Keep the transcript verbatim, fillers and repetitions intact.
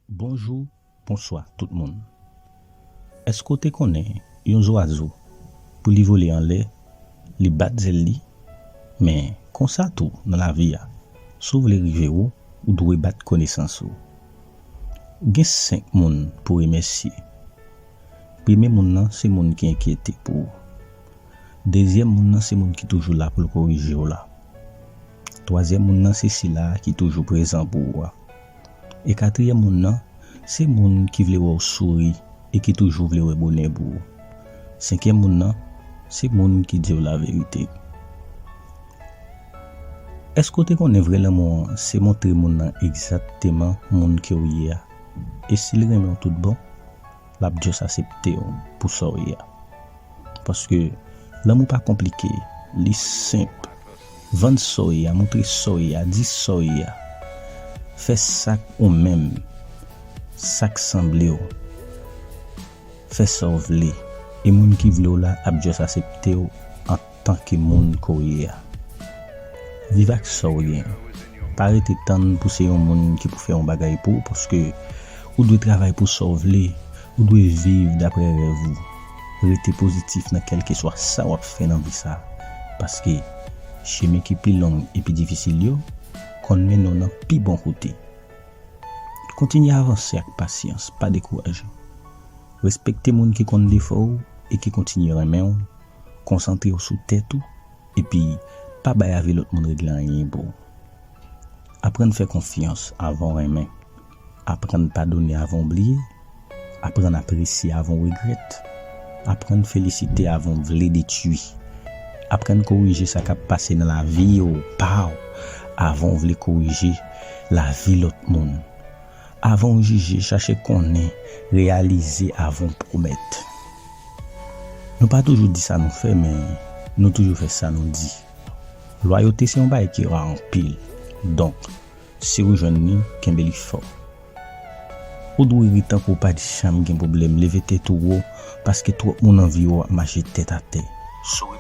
Bonjou, bonswa tout moun. Èske w te konnen yon zwazo, pou li vole anlè, li bat zèl li? Men, konsa tou nan lavi a, si w vle rive wo, ou dwe bat konesans ou. Gen senk moun pou remèsye. Premye moun nan se moun ki enkyete pou ou. Dezyèm moun nan se moun ki toujou la pou l korije w la. Twazyèm moun nan se sila a ki toujou prezan pou ou a. E katriyèm moun nan se moun ki vle wè w souri e ki toujou vle wè bonè pou ou. Senkyèm moun nan se moun ki di w laverite. Èske w te konnen vrè lanmou an se montre moun nan egzakteman moun ke w ye a? E si l renmen w tout bon, l ap just aksepte w pou sa w ye a. Paske lanmou pa konplike, li senp. Vann sa w ye a, montre sa w ye a, di sa w ye a. Fè sa k ou menm, sa k sanble w. Fè sa w vle. E moun ki vle w la ap just aksepte w antanke moun ke w ye a. Viv ak sa w gen. Pa rete tann pou se yon moun ki pou fè yon bagay pou w, paske ou dwe travay pou sa w vle. Ou dwe viv dapre rèv ou. Rete pozitif nan kèlkeswa sa w ap fè nan vi sa. Paske chemen ki pi long e pi difisil yo konn mennen w nan pi bon kote. Kontinye avanse ak pasyans, pa dekouraje. Respekte moun ki konn defo w e ki kontinye renmen w. Konsantre w sou tèt ou, epi pa bay avi lòt moun regle anyen pou ou. Aprann fè konfyans avan w renmen. Aprann padone avan w bliye. Aprann apresye avan w regrèt. Aprann felisite avan w vle detwi. Aprann korije sa k ap pase nan lavi w pa w avan w vle korije lavi lòt moun. Avan w jije, chache konnen, reyalize avan w pwomèt. Nou pa toujou di sa nou fè, men nou toujou fè sa nou di. Lwayote se yon bagay ki ra anpil. Donk, si w jwenn li, kenbe li fò. Ou dwe ri tankou w pa t janm gen pwoblèm, leve tèt ou wo, paske twòp moun anvi w ap mache tèt atè. Souri